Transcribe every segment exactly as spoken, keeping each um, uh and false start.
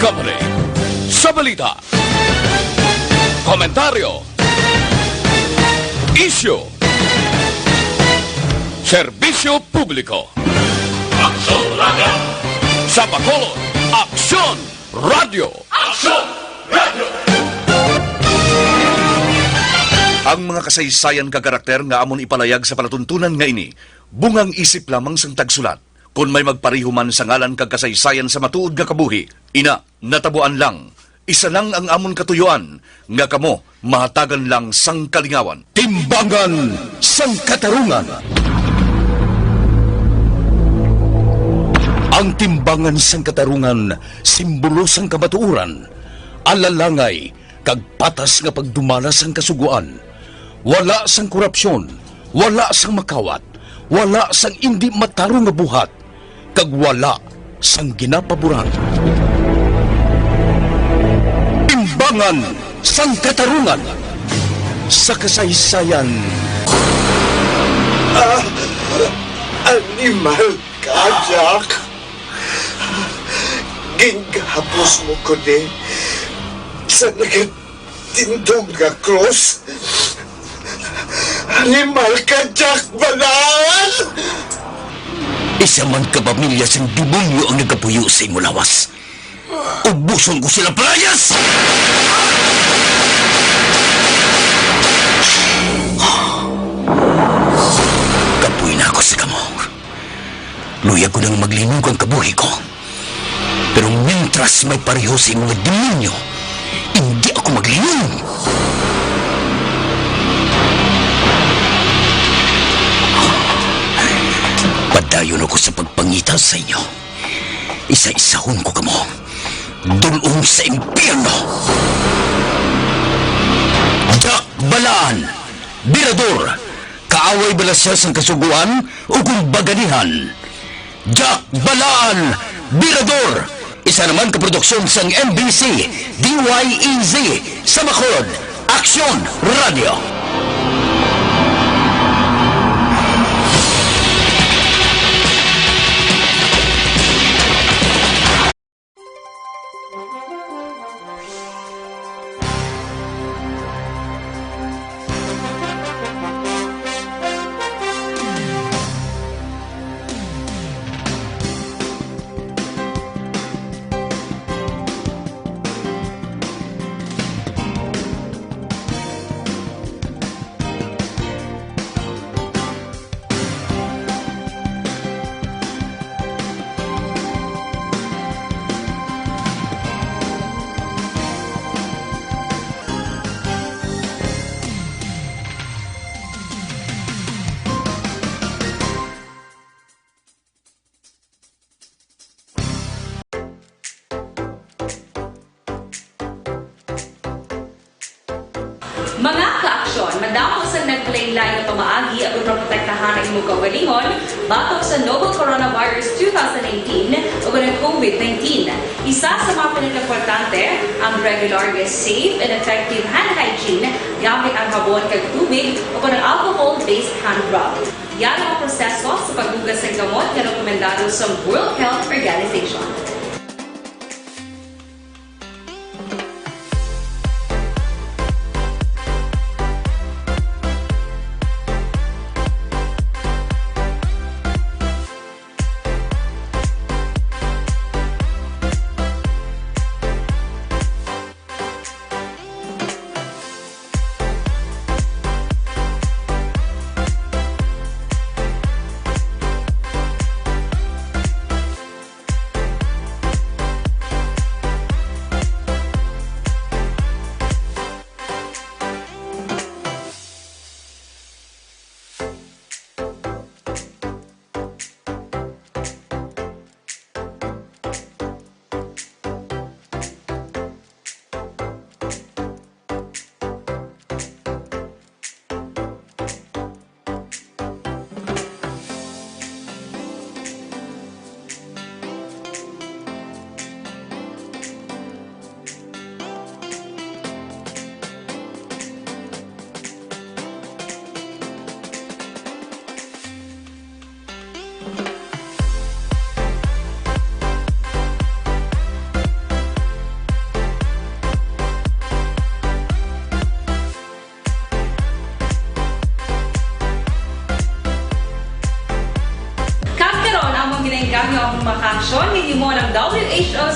Coverage sa balita, komentaryo, isyu, serbisyo publiko. Aksyon Radio! Sa Bacolod, Aksyon Radio! Aksyon Radio! Ang mga kasaysayan kag karakter nga amon ipalayag sa palatuntunan nga ini, bungang isip lamang sang tagsulat. Kon may magpareho man sa ngalan kag kasaysayan sa matuod nga kabuhi, ina, natabuan lang. Isa lang ang amon katuyoan, nga kamo mahatagan lang sang kalingawan. Timbangan sang Katarungan. Ang timbangan sang katarungan, simbolo sang kamatuoran, alalangay, kag patas nga pagdumala sang Kasugoan. Wala sang korupsyon, wala sang makawat, wala sang indi matarong nga buhat, kag wala sang ginapaboran. Timbangan sang Katarungan sa kasaysayan. Ah, animal ka, Jack. Gingahapos mo ko ni sa nagatindog nga krus. Animal ka, Jack Balaan! Isa man ka pamilya sang demonyo ang nagapuyo sa imo lawas. Ubuson ko sila, palayas! Kapoy na ako sa kamo. Luyag ko nang maglinog ang kabuhi ko. Pero mintras may pareho sa imo nga demonyo, hindi ako maglinog. Padayon ako sa pagpangita sa inyo. Isa-isahon ko kamo. Dul-ong sa impyerno. Jack Balaan, Birador, kaaway bala sia sang Kasugoan o kung baganihan? Jack Balaan, Birador, isa naman ka produksyon sang M B C, D Y E Z, sa Bacolod, Aksyon Radio. Mga kaaksyon, madamo sang naglain-lain nga pamaagi aron maprotektahan ang imo kaugalingon batok sa novel coronavirus two thousand nineteen o ang COVID nineteen. Isa sa mga pinakaimportante ang regular nga safe and effective hand hygiene gamit ang habon kag tubig o ang alcohol-based hand rub. Yara ang proseso sa paghugas sang kamot nga rekomendado sang World Health Organization.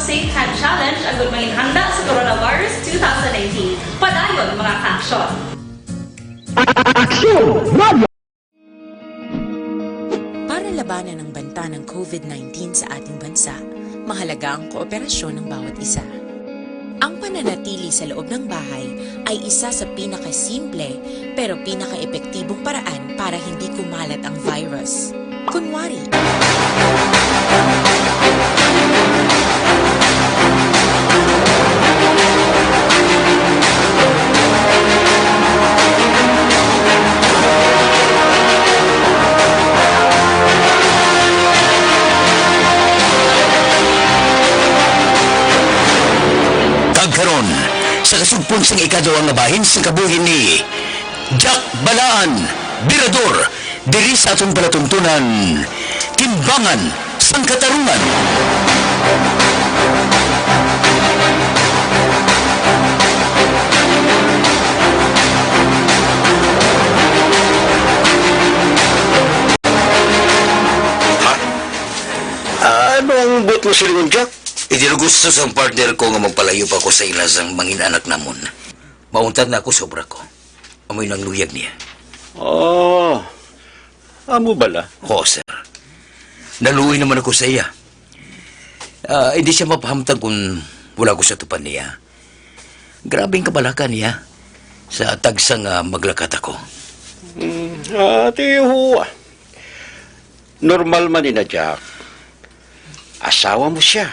Safe Time Challenge agud mangin handa sa Coronavirus two thousand nineteen. Padayon, mga ka-aksyon! Aksyon! Para labanan ang banta ng COVID nineteen sa ating bansa, mahalaga ang kooperasyon ng bawat isa. Ang pananatili sa loob ng bahay ay isa sa pinakasimple pero pinakaepektibong paraan para hindi kumalat ang virus. Kunwari, Kag karon, sa kasugpon sang ikaduha nga bahin sang kabuhi ni Jack Balaan, Birador, diri sa atong palatuntunan, Timbangan sang Katarungan. Ha? Ah, ano ang buot mo silingon, Jack? Hindi na gusto sang partner ko nga magpalayo pa ako sa ila sang mangin-anak namon. Mauntat na ako sa obra ko. Amoy nang luyag niya. Oh, amo bala? Oo, sir. Naluoy naman ako sa iya. Ah, hindi siya mapahamtang kung wala ko sa tupad niya. Grabe ang kabalaka niya sa tagsa nga maglakat ako. Mm, ah, ati, ho, ah. Normal man ni na, Jack. Asawa mo siya.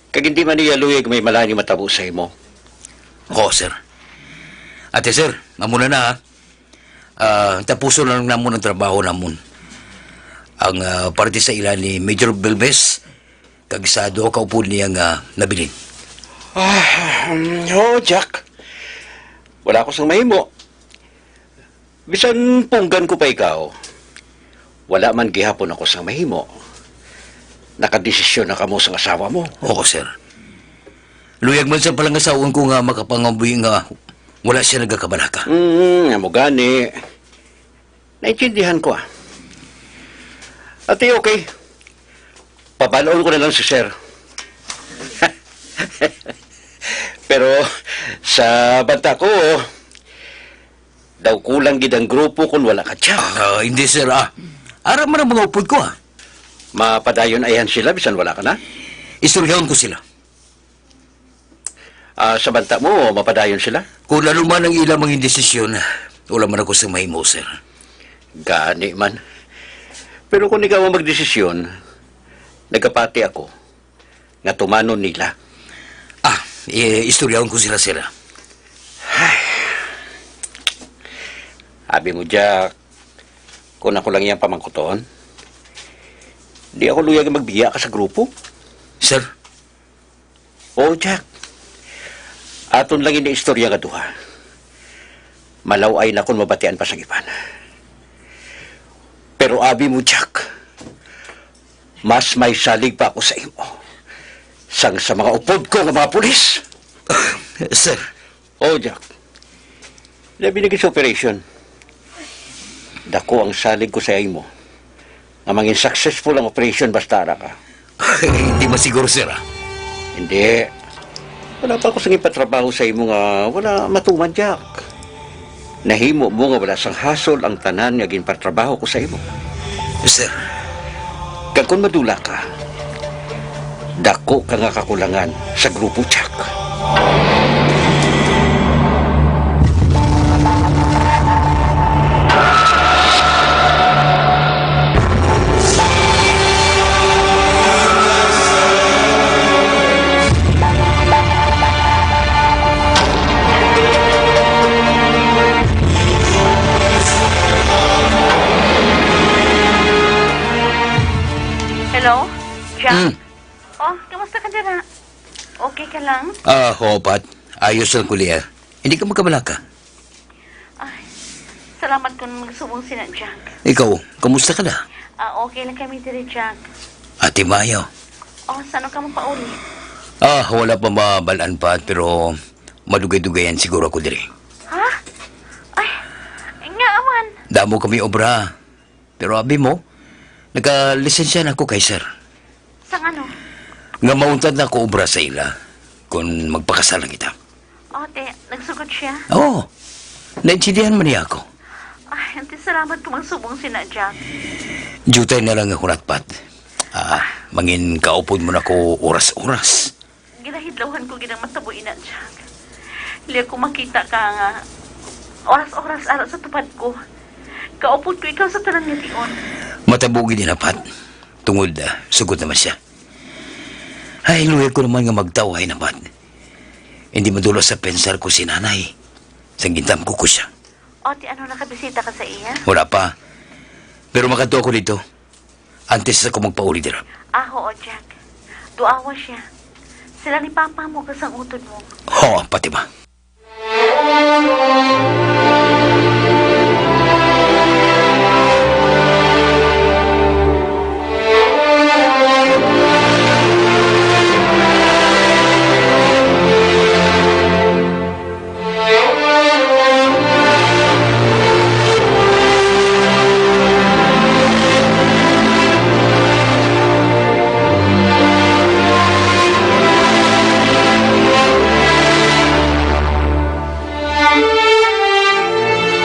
Kag hindi man niya luyag may malain nga matabo sa imo. Oo, sir. Ate, sir, amo na na, ha. Ah, tapuson na lang namon ang trabaho namon. Ang, ah, parte sa ila ni Major Belbes, kag sa duha ka upod niya nga nabilin. Ah, um, oo, Jack. Wala ko sang mahimo. Bisan punggan ko pa ikaw, wala man gihapon ako sang mahimo. Nakadesisyon na kamo sang asawa mo. Oo, sir. Luyag man sa palangasawon ko nga makapangabuhi nga wala siya nagakabalaka. Mm, amo gani. Naintindihan ko, ah. Ati, okay. Pabal-on ko na lang si sir. Pero sa banta ko, daw kulang gid ang grupo kung wala ka, Jack. Ah, hindi, sir, ah. Ara man ang mga upod ko, ah. Mapadayon ayhan sila bisan wala ka na? Istoryahon ko sila. Ah, sa banta mo, mapadayon sila? Kung ano man ang ila mangin desisyon, wala man ako sa mahimo, sir. Gani man. Pero kung ikaw ang magdesisyon, nagapati ako nga tumanon nila. Ah, i-, istoryahon ko sila, sir. Ay. Abi mo, Jack, kung ako lang iyang pamangkuton, di ako luyag magbiya ka sa grupo. Sir? Oo, Jack. Aton lang ini istorya nga duha. Malaw-ay na kung mabatian pa sang iban. Pero abi mo, Jack, mas may salig pa ako sa imo sang sa mga upod ko nga mga pulis. Sir. Oh, Jack. Labi na gid sa operation. Dako ang salig ko sa imo nga mangin successful ang operation basta ara ka. Hindi masiguro, sir, ah. Hindi. Wala pa ako sang ipatrabaho sa imo nga wala matuman, Jack. Nahimo mo nga wala sang hasol ang tanan nga ginpatrabaho ko sa imo. Sir. Kag kon madula ka, dako ka nga kakulangan sa grupo, Jack. Hello? Jack? Mm. Oh, kamusta ka dira? Okay ka lang? Ah, oo, Pat. Ayos lang ko, Leah. Hindi ka magkabalaka. Ay, salamat kung nagsubong sina Jack. Ikaw, kamusta ka na? Ah, okay lang kami diri, Jack. Ate Mayo. Oh, saan ka mo pauli? Ah, wala pa mabalaan, Pat, pero madugay-dugayan siguro ako diri. Ha? Ay, nga man. Damo kami obra. Pero abi mo, nagkalisensya na ako kay sir. Sang ano? Nga mauntad na ko obra sa ila, kung magpakasal na kita. Ate, nagsugot siya? Oo. Naintindihan man niya ako. Ay, ante, salamat kung magsubong sina Jack. Jutay na lang ako natpat. Ah, mangin kaupod mo na ko oras-oras. Ginahidlawhan ko gid ang matabo ina, Jack. Hindi ako makita ka nga oras-oras ara sa tupad ko. Kaupod ko ikaw sa tanan nga tion. Matabo gid ni Pat. Tungod, ah, sugot naman siya. Ay, luya ko naman nga magtawhay na, Pat. Hindi madula sa pensar ko si nanay. Sang gindam ko ko siya. O, ti ano, nakabisita ka sa iya? Wala pa. Pero makadto ako dito. Antes ako magpauli dira. Ah, oo, Jack. Duawa siya. Sila ni Papa mo kasang utod mo. Oo, Fatima.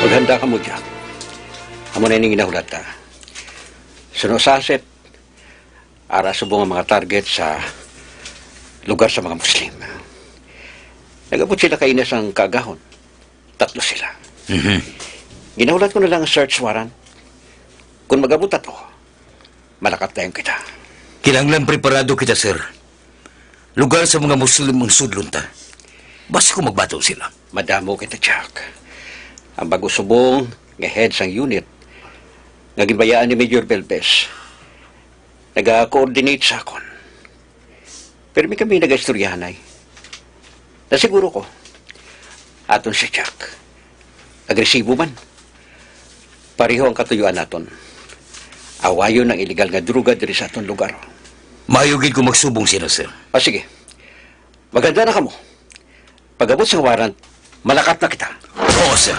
Maghanda kamo, Jack. Amo na ining ginahulata. Suno sa asep, ara subong ang mga target sa lugar sa mga Muslim. Nag-abot sila kaina sang kaagahon. Tatlo sila. Mhm. Ginahulat ko na lang ang search warrant. Kung mag-abot tatlo, malakat dayon kita. Kinahanglan preparado kita, sir. Lugar sa mga Muslim ang sudlon ta. Basi kung magbato sila. Madamo kita, Jack. Ang bago subong nga head sang unit nga ginbayaan ni Major Belbes, naga-coordinate sa akon. Pero may kami nagaistoryahanay. Nasiguro ko, aton si Jack. Agresibo man. Pareho ang katuyuan naton. Awayon ang iligal nga droga diri sa aton lugar. Maayo gid kung magsubong sila, sir. Ah, sige. Maganda na kamo. Pag-abot sa warrant, malakat na kita. Oo, sir.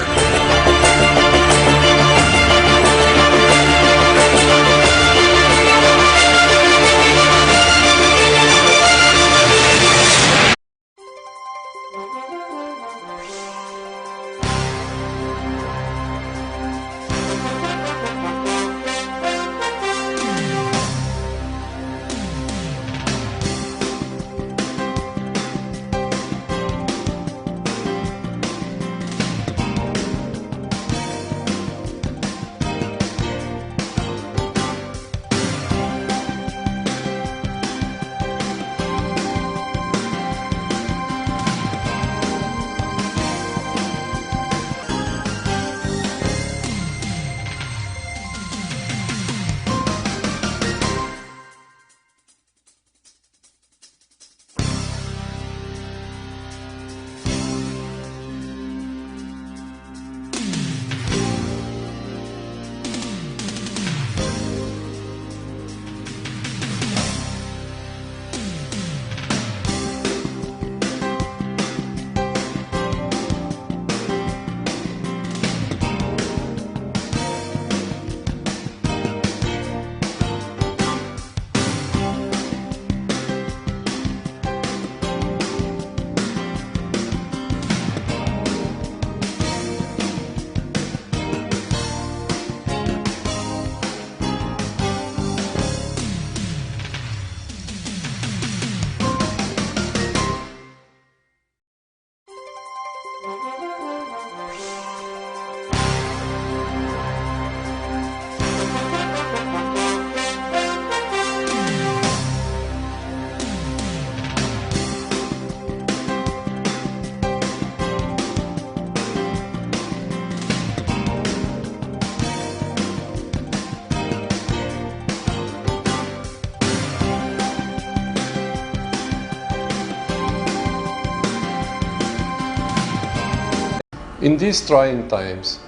In these trying times,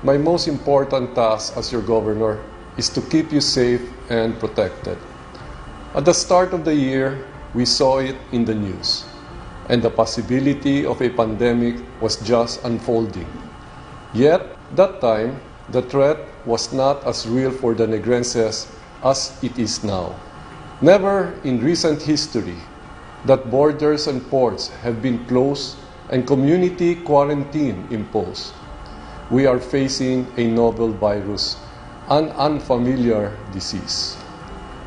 my most important task as your governor is to keep you safe and protected. At the start of the year, we saw it in the news, and the possibility of a pandemic was just unfolding. Yet, that time, the threat was not as real for the Negrenses as it is now. Never in recent history that borders and ports have been closed and community quarantine imposed. We are facing a novel virus, an unfamiliar disease.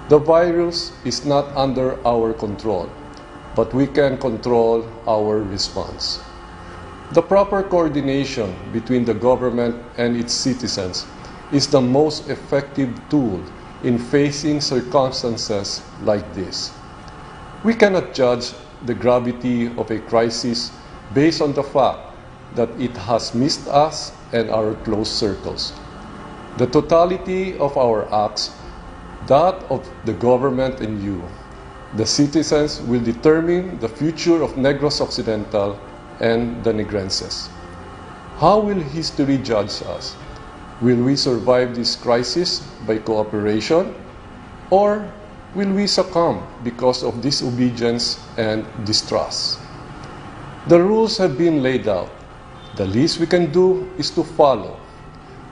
The virus is not under our control, but we can control our response. The proper coordination between the government and its citizens is the most effective tool in facing circumstances like this. We cannot judge the gravity of a crisis based on the fact that it has missed us and our close circles. The totality of our acts, that of the government and you, the citizens, will determine the future of Negros Occidental and the Negrenses. How will history judge us? Will we survive this crisis by cooperation, or will we succumb because of disobedience and distrust? The rules have been laid out. The least we can do is to follow.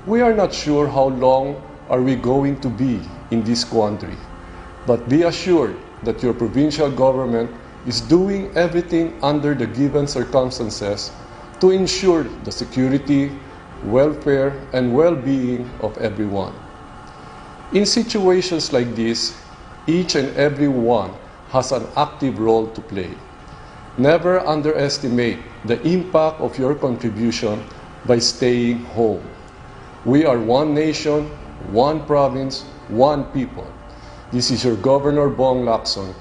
We are not sure how long are we going to be in this quandary, but be assured that your provincial government is doing everything under the given circumstances to ensure the security, welfare, and well-being of everyone. In situations like this, each and every one has an active role to play. Never underestimate the impact of your contribution by staying home. We are one nation, one province, one people. This is your Governor Bong Lacson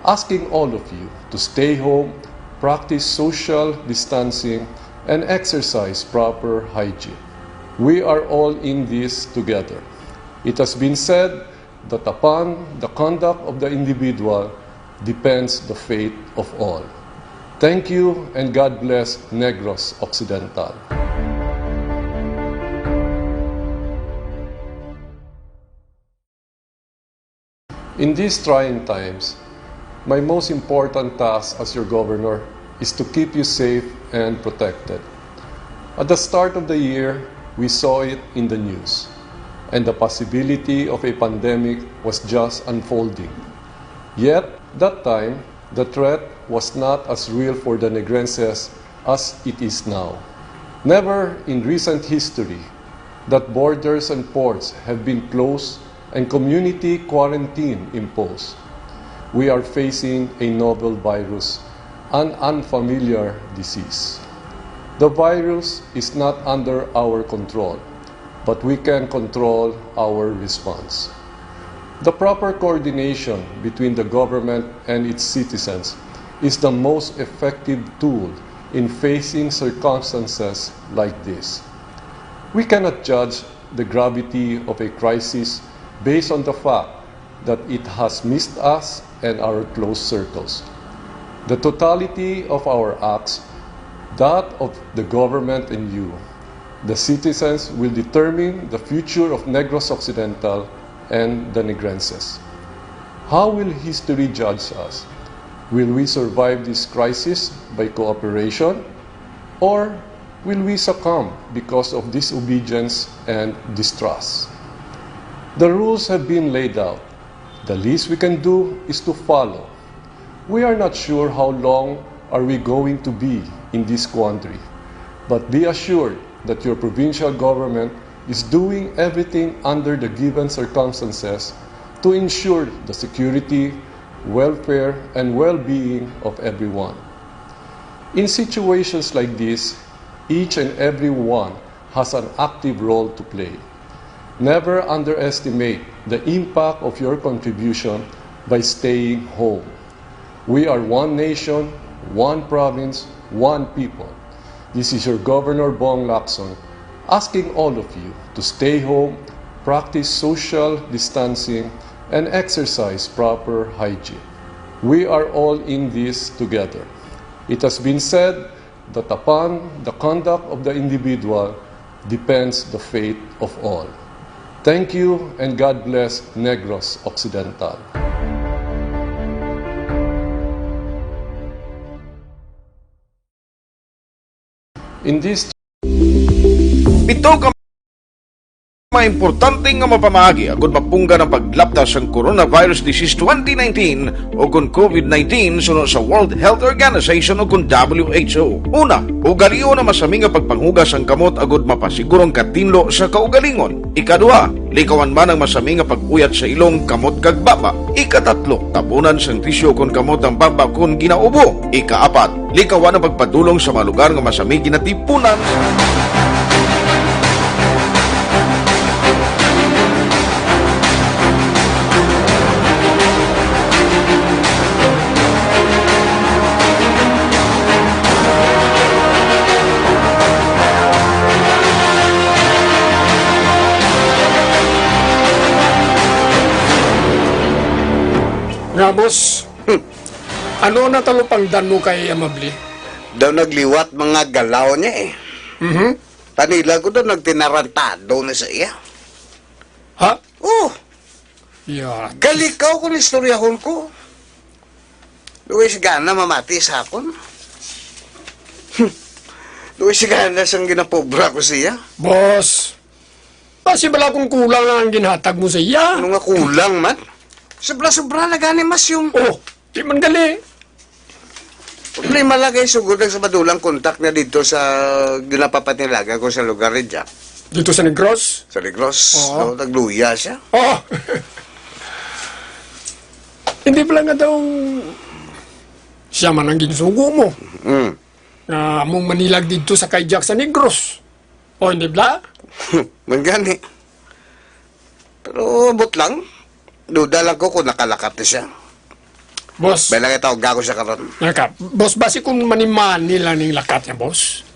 asking all of you to stay home, practice social distancing, and exercise proper hygiene. We are all in this together. It has been said that upon the conduct of the individual depends the fate of all. Thank you and God bless Negros Occidental. In these trying times, my most important task as your governor is to keep you safe and protected. At the start of the year, we saw it in the news, and the possibility of a pandemic was just unfolding. Yet, that time, the threat was not as real for the Negrenses as it is now. Never in recent history that borders and ports have been closed and community quarantine imposed. We are facing a novel virus, an unfamiliar disease. The virus is not under our control, but we can control our response. The proper coordination between the government and its citizens is the most effective tool in facing circumstances like this. We cannot judge the gravity of a crisis based on the fact that it has missed us and our close circles. The totality of our acts, that of the government and you, the citizens, will determine the future of Negros Occidental and the Negrenses. How will history judge us? Will we survive this crisis by cooperation, or will we succumb because of disobedience and distrust? The rules have been laid out. The least we can do is to follow. We are not sure how long are we going to be in this quandary, but be assured that your provincial government is doing everything under the given circumstances to ensure the security, welfare, and well-being of everyone. In situations like this, each and every one has an active role to play. Never underestimate the impact of your contribution by staying home. We are one nation, one province, one people. This is your Governor Bong Lacson asking all of you to stay home, practice social distancing, and exercise proper hygiene. We are all in this together. It has been said that upon the conduct of the individual depends the fate of all. Thank you and God bless Negros Occidental. In this Pito ka Mga importante nga mapamaagi agud mapunggan ang paglapta sang coronavirus disease twenty nineteen o kon COVID nineteen suno sa World Health Organization o kon W H O. Una, ugalion ang masami nga pagpanghugas sang kamot agud mapasiguro ang katinlo sa kaugalingon. Ikaduha, likawan man ang masami nga pag-uyat sa ilong, kamot, kag baba. Ikatatlo, tabunan sang tisyu kon kamot ang baba kon ginaubo. Ikaapat, likawan ang pagpadulong sa mga lugar nga masami ginatipunan. Nga, boss, ano na talupangdan mo kay Amable? Daw nagliwat mga galaw niya eh. Mhm. Tanila ko daw nagtinarantado na sa iya. Ha? Oh, ya. Kalikaw kung istoryahon ko. Luis gana mamati sa akon. Luis gana sang ginapobra ko siya. Boss, basi bala kung kulang lang ang ginhatag mo sa iya. Ano nga kulang man? Sobra-sobra na gani, mas yung Oh, di man gali. Problema lang kay sugod lang sa madulang kontak na dito sa ginapapatilaga ko sa lugar ni Jack. Dito sa Negros? Sa Negros, Oo. no? Nagluya siya. Oh. Hindi pala nga daw siya man ang ginsugo mo. Mm. Nga among manilag dito sa kay Jack sa Negros. O, hindi bala? Man gani. Pero abot lang. Duda lang ko kung nakalakat na siya. Boss. May lang itaw gago siya karon. Naka, boss, basi kung manimani lang ning lakat niya, boss?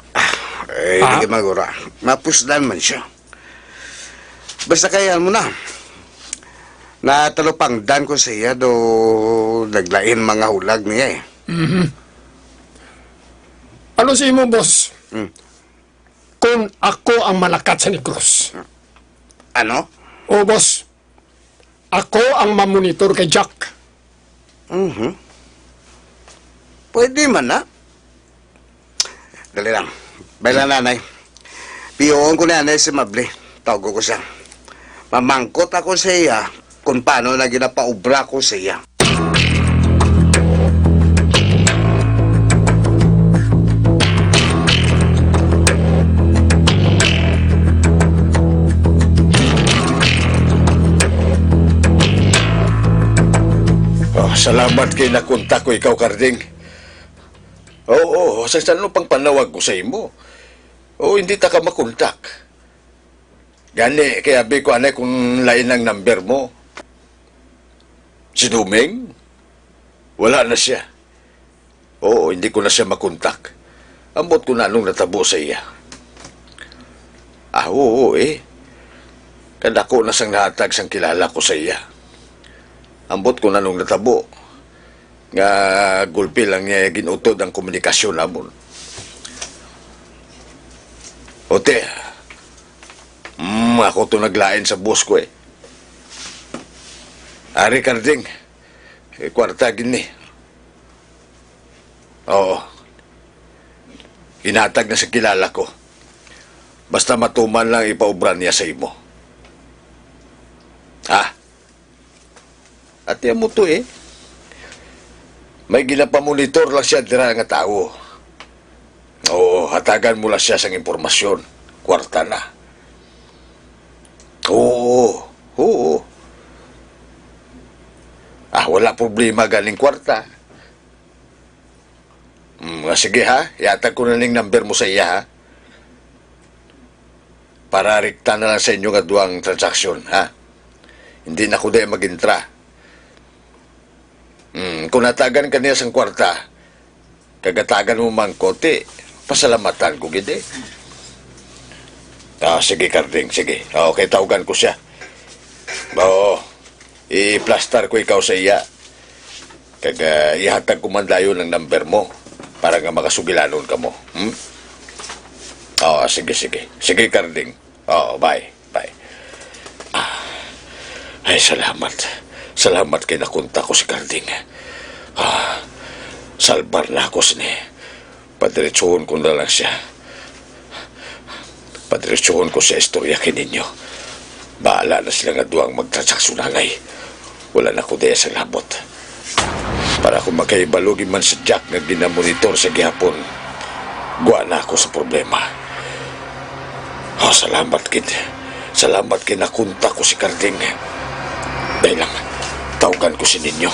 Eh, Ha? di ka magura. Mapuslan man siya. Basta kaya mo na. Natalupangdan ko sa iya do naglain mga hulag niya eh. Mhm. Ano sa imo, boss? Hmm. Kung ako ang malakat sa Negros? Ano? O, boss. Ako ang mamonitor kay Jack. Mhm. Pwede man na. Dali lang. Bay lang, nanay. Piyoon ko na, nanay, si Mable. Tawgo ko siya. Mamangkot ako sa iya kung paano na ginapaubra ko sa iya. Oh, salamat kay nakontak ko ikaw, Karding. Oo, sa sano pang panawag ko sa imo. Oo, hindi ta ka makontak. Gani, kay abi ko anay kung lain ang number mo. Si Duming? Wala na siya. Oo, hindi ko na siya makontak. Ambot ko na anong natabo sa iya. Ah, oo, eh. Kadako na sang nahatag sang kilala ko sa iya. Ambot ko na anong natabo. Nga gulpi lang niya ginutod ang komunikasyon namon. Ote, mm, ako to naglain sa boss ko eh. Ari, Karding, eh, kwarta gini. Oo. Hinatag na sa kilala ko. Basta matuman lang ipaubra niya sa imo. Ha? Ati mo to eh. May ginapamonitor lang siya dira nga tawo. Oo, hatagan mo lang siya sang impormasyon. Kwarta na. Oo, oo. Ah, wala problema ganing kwarta. Mm, nga sige ha, ihatag ko na ning number mo sa iya ha. Para rekta na lang sa inyo nga duwang transaksyon, ha? Hindi na ko di magintra. Hmm, kung natagan ka niya sang kwarta, kagatagan mo man ko, ti, pasalamatan ko gid eh. Ah, sige, Karding, sige. Ah, okay, tawgan ko siya. Oo, i-plastar ko ikaw sa iya. Kag, ah, ihatag ko man dayon ang number mo para nga makasugilanon ka mo. Hmm? Oo, sige, sige. Sige, Karding. Oo, bye. Bye. Ah, ay, salamat. Salamat kay nakontak ko si Karding. Ah, salbar na ako sini. Padiretsuhon ko na lang siya. Padiretsuhon ko sa istorya kay ninyo. Bahala na sila nga duha ang magtransaksyon, nanay. Wala na ko daya sa labot. Para kung makahibalo gid man si Jack nga ginamonitor sa gihapon, gwa na ako sa problema. Oh, salamat gid. Salamat kay nakontak ko si Carding. Dali lang, tawagan ko si Ninyo.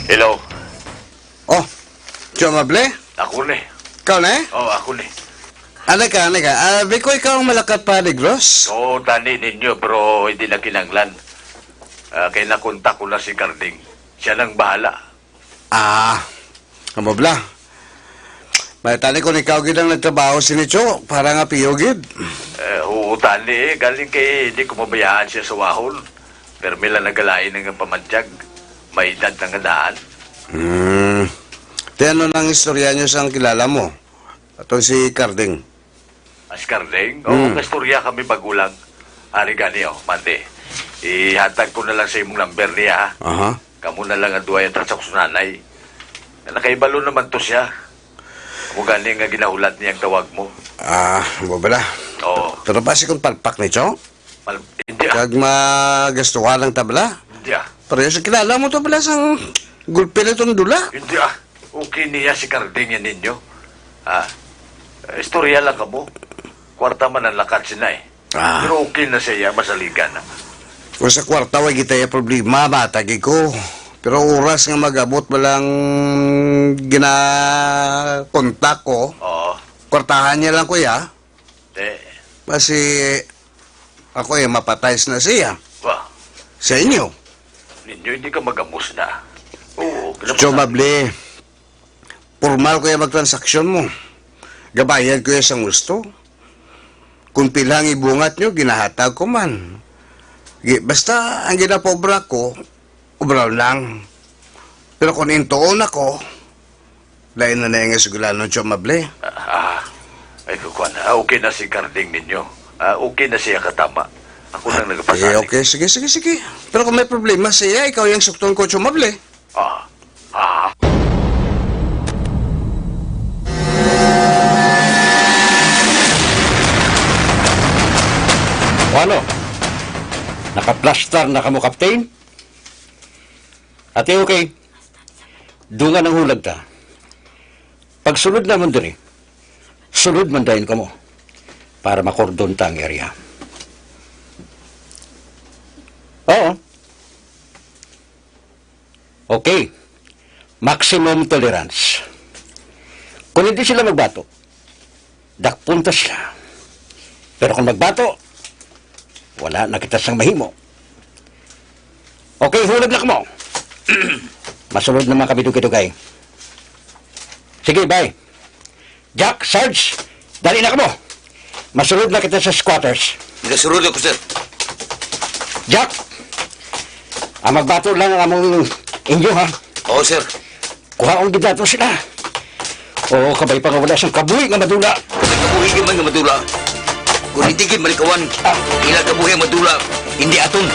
Hello. Oh, Tio Amable? Ako ni. Ikaw ni? Oh, ako ni. Ano ka, ano ka? Ah, biko ikaw ang malakat pa, Negros? Oo, tani ninyo, pero hindi na kinanglan. Ah, kay nakontak ko na si Carding. Siya nang bahala. Ah, amo bala. May tani kung ikaw gid ang nagtrabaho sini, Tio, para nga piyo gid. Eh, oo, tani, eh. Galing kay hindi ko mabayaan siya sa wahon. Pero may lang nagalain nga pamantyag. May edad na nga daan. Hmm. Ti ano nang istorya nyo sang kilala mo? Atong si Carding. As Carding? Hmm. Oo, kastorya kami magulang. Ari gani, oh, Mande. Ihatag ko na lang sa imong number niya, ha? Aha. Kamo na lang ang duha yung transaksyon, nanay. Nakahibalo naman to siya. Amo gani nga ginahulat niya ang tawag mo. Ah, amo bala? Oo. Pero basi kung palpak ni Tio? Mal-, hindi, ah. Kag magastuhan lang ta bala? Hindi, ah. Pero yung sa kilala mo to bala sang gulpi na itong dula? Hindi, ah. Okay niya si Carding yan ninyo. Ah, istorya lang kamo. Kwarta man ang lakat sina, eh. Ah. Pero okay na siya, masaligan na. Kung sa kwarta, way kita yung problema, matagi ko. Pero oras nga mag-abot, walang ginakontak ko. Oo. Kwartahan niya lang, kuya. Eh. Basi, ako, eh, mapatay na siya. Wa. Sa inyo. Ninyo, hindi ka magamos na. Oo, Tio Amable. Formal ko yung magtransaksyon mo. Gabayad ko yung sang gusto. Kung pila ang ibungat nyo, ginahatag ko man. Gi-, basta ang ginapaobra ko, obra lang. Pero kung intuon ako, lain na na yung sugilanon, Tio Amable. Ah, ay, kukuan. Ah, okay na si Carding ninyo. Ah, okay na siya katama. Ako nang Ah, nagapasali. Eh, okay, sige, sige, sige. Pero kung may problema siya, ikaw yung sukton ko, Tio Amable. Ah. Ah. O ano? Nakaplastar na kamo, Captain? Ate, okay. Dungan ang hulag ta. Pagsulod namon diri, sulod man dayon kamo para makordon ta ang area. Oo. Okay. Maximum tolerance. Kung hindi sila magbato, dakpon ta sila. Pero kung magbato, wala na kita sang mahimo. Okay, hulag na kamo. Masulod naman kami dugay-dugay. Sige, bye. Jack, Sarge, dali na kamo. Masulod na kita sa squatters. Nagasulod ako, sir. Jack, ang magbato lang ang among inyo, ha? Oo, sir. Kuhaon gid nato sila. Oo, kabay pa nga wala siyang kabuhi nga madula. Kabuhi gid man nga madula. Kung hindi gid malikawan, Ah. ila kabuhi ang madula, hindi aton.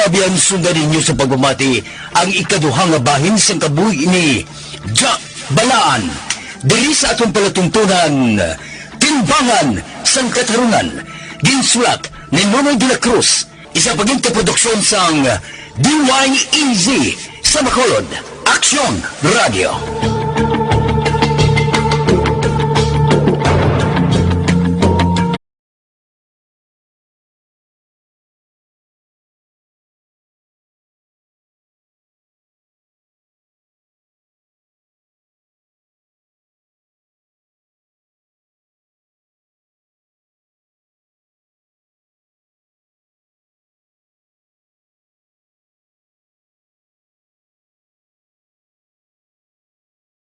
Abyan, sundan ninyo sa pagpamati ang ikaduha nga bahin sang kabuhi ni Jack Balaan diri sa atong palatuntunan, Timbangan sang Katarungan, ginsulat ni Nonoy de la Cruz, isa pa gid ka produksyon sang D Y E Z sa Bacolod, Aksyon Radio.